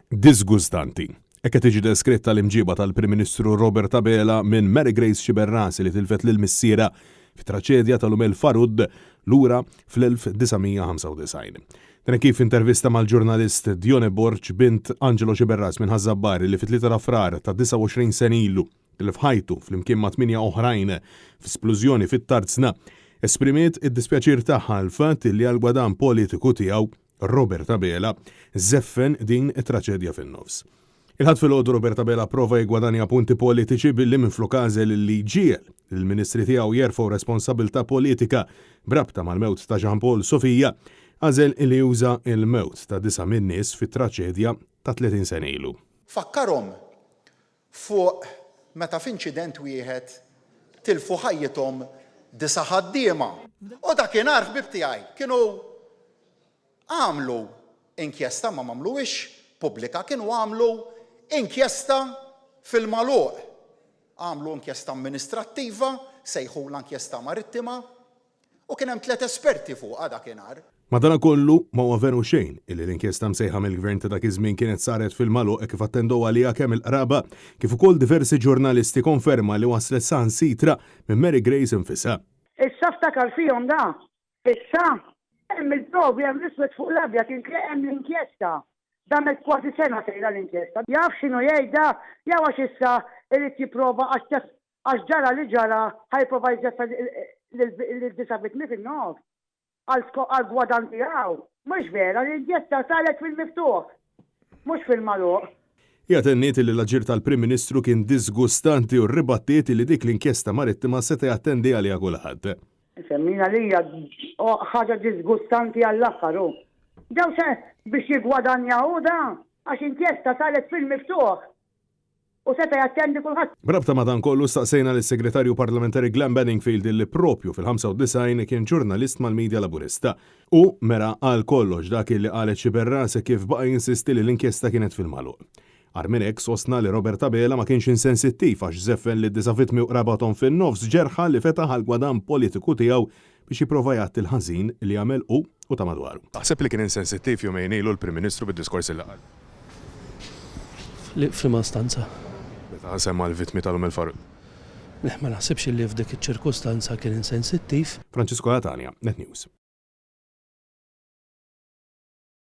Diżgustanti. Hekk qed tiġi deskritta l-imġiba tal-Prim Ministru Robert Abela minn Mary Grace Sciberras li tilfet lil missierha fit-traċedja ta' Lumel Farhud lura fl-1995. Dan hekk kif f'intervista mal-ġurnalist Dione Borg bint Angelo Sciberras minn Ħaż-Żabbar li fit-3 ta' Frar ta' 29 sena ilu tilef ħajtu flimkien ma' tmienja oħrajn fi splużjoni fit-Tarzna, esprimiet id-dispjaċir tagħha għall-fatt li għall-gwadann politiku tiegħu Robert Abela żeffen din it-traċedja fin-nofs. Il-Ħadd filgħodu Robert Abela pprova jiggwadanja punti politiċi billi minflok għażel li jġiegħel lill-Ministri tiegħu jerfgħu responsabilità politika b'rabta mal-mewt ta' Jean Paul Sofia, għażel li juża l-mewt ta' disa' min-nies fit-traċedja ta' 30 sena ilu. Fakkarhom fuq meta f'inċident wieħed tilfu ħajjithom disa' ħaddiema. U dakinhar ħbieb tiegħi kienu għamlu inkjesta, ma m'għamluhiex pubblika, kienu għamlu inkjesta fil-magħluq. Għamlu inkjesta amministrattiva, sejħulha inkjesta marittima, U kien hemm tlett esperti fuqha dakinhar. Madanakollu, ma huwa veru xejn illi l-inkjesta msejħa mill-Gvern ta' dak iż-żmien kienet saret fil-magħluq hekk kif attendew għaliha kemm il-qraba kif ukoll diversi ġurnalisti konferma li waslet saħansitra minn Mary Grace infisha. Issa ftakar fihom da. Issa? Hemm il-provi, hemm l-iswed fuq l-abjad, hemm l-inkjesta. Damet kważi sena sejra l-inkjesta. Jaf x'inhu jgħid da? Jew għax issa irid jipprova għax Għax ġara li ġara ħa jipprova jżeffer lid-disa' vittmi fin-nofs għall-gwadann tiegħu. Mhux vera, l-inkjesta saret fil-miftuħ, mhux fil-magħluq. Hija tenniet li l-aġir tal-Prim Ministru kien diżgustanti u rribattiet li dik l-inkjesta marittima seta' jattendi għaliha kulħadd. Semmin għalija ħaġa diżgustanti għall-aħħar hu. Dawn se biex jiggwadanja hu da għax inkjesta saret fil-miftuħ. U seta' jattendi kulħadd. B'rabta ma' dan kollu staqsejna lis-Segretarju Parlamentari Glenn Bedingfield illi propju fil-95 kien ġurnalist mal-media Laburista. Hu mera għal kollox dak illi qalet Sciberras hekk kif baqa' jinsisti li l-inkjesta kienet fil-magħluq. Agħar minn hekk sostna li Robert Abela ma kienx insensittiv għax żeffen lid-disa' vittmi u qrabathom fin-nofs ġerħa li fetaħ għall-gwadann politiku tiegħu biex jipprova jgħatti l-ħażin li għamel hu u ta' madwaru. Taħseb li kien insensittiv jumejn ilu l-Prim Ministru bid-diskors li qal? F'liema istanza? Meta semma l-vittmi tal-Umm il-Faruq. Le, ma naħsibx li f'dik iċ-ċirkustanza kien insensittiv. Francisco Catania, Net News.